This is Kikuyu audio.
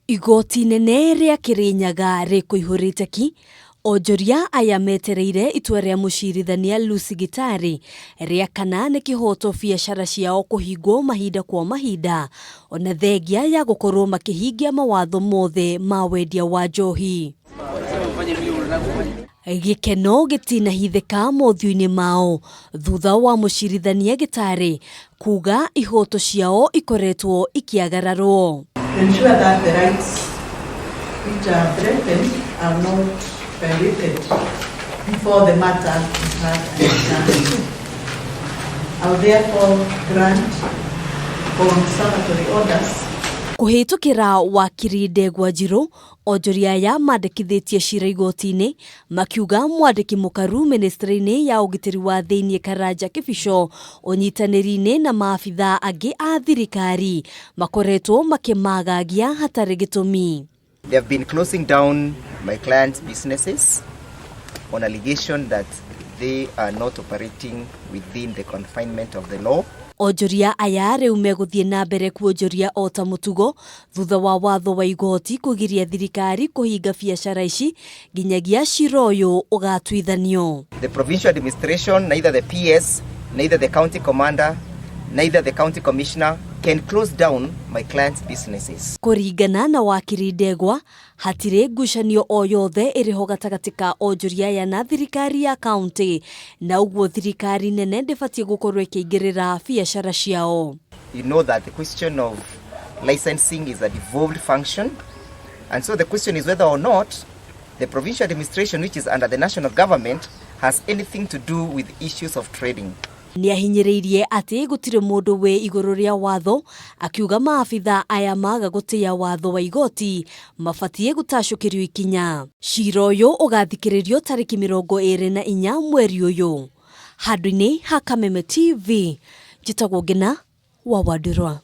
Igoti inene rĩa Kirinyaga rĩkũihũrĩte ki onjoria aya metereire itua rĩa mũcirithania Lucy Gitari rĩa kana nĩ kĩhoto biacara ciao kũhingwo mahinda kwa mahinda ona thengia ya gũkorwo makĩhingia mawatho mothe ma wendia wa njohi. Gĩkeno gĩtinahithĩka mothiũ-inĩ mao thutha wa mũcirithania Gĩtarĩ kuga ihoto ciao ikoretwo ikĩagararwo. Ensure that the rights which are threatened are not violated before the matter is heard and determined. I will therefore grant conservatory orders. Kũhĩtũkĩra wakiri Ndegwa Njirũ, onjoria aya mandĩkithĩtie cira igoti-inĩ makiuga mwandĩki mũkaru ministry-inĩ ya ũgitĩri wa thĩinĩ Karanja Kĩbico ũnyitanĩri-inĩ na maabithaa angĩ a thirikari makoretwo makĩmagagia hatarĩ gĩtũmi. They have been closing down my clients' businesses on allegation that they are not operating within the confinement of the law. Onjoria aya rĩu megũthiĩ na mbere kuonjoria o ta mũtugo thutha wa watho wa igoti kũgiria thirikari kũhinga biacara ici nginyagia cira ũyũ ũgatuithanio. The provincial administration, neither the PS, neither the county commander, neither the county commissioner can close down my clients' businesses. Kũringana na wakiri Ndegwa, hatirĩ ngucanio o yothe ĩrĩho gatagatĩ ka onjoria aya na thirikari ya kaunti, na ũguo thirikari nene ndĩbatiĩ gũkorwo ĩkĩingĩrĩra biacara ciao. You know that the question of licensing is a devolved function, and so the question is whether or not the provincial administration, which is under the national government, has anything to do with issues of trading. Nĩ ahinyĩrĩirie atĩ gũtirĩ mũndũ wĩ igũrũ rĩa watho, akiuga maabitha aya maga gũtĩĩa watho wa igoti mabatiĩ gũtacũkĩrio ikinya. Cira ũyũ ũgathikĩrĩrio tarĩki 24 mweri ũyũ. Handũ-inĩ ha Kameme TV, njĩtagwo Ngina wa Wandũrwa.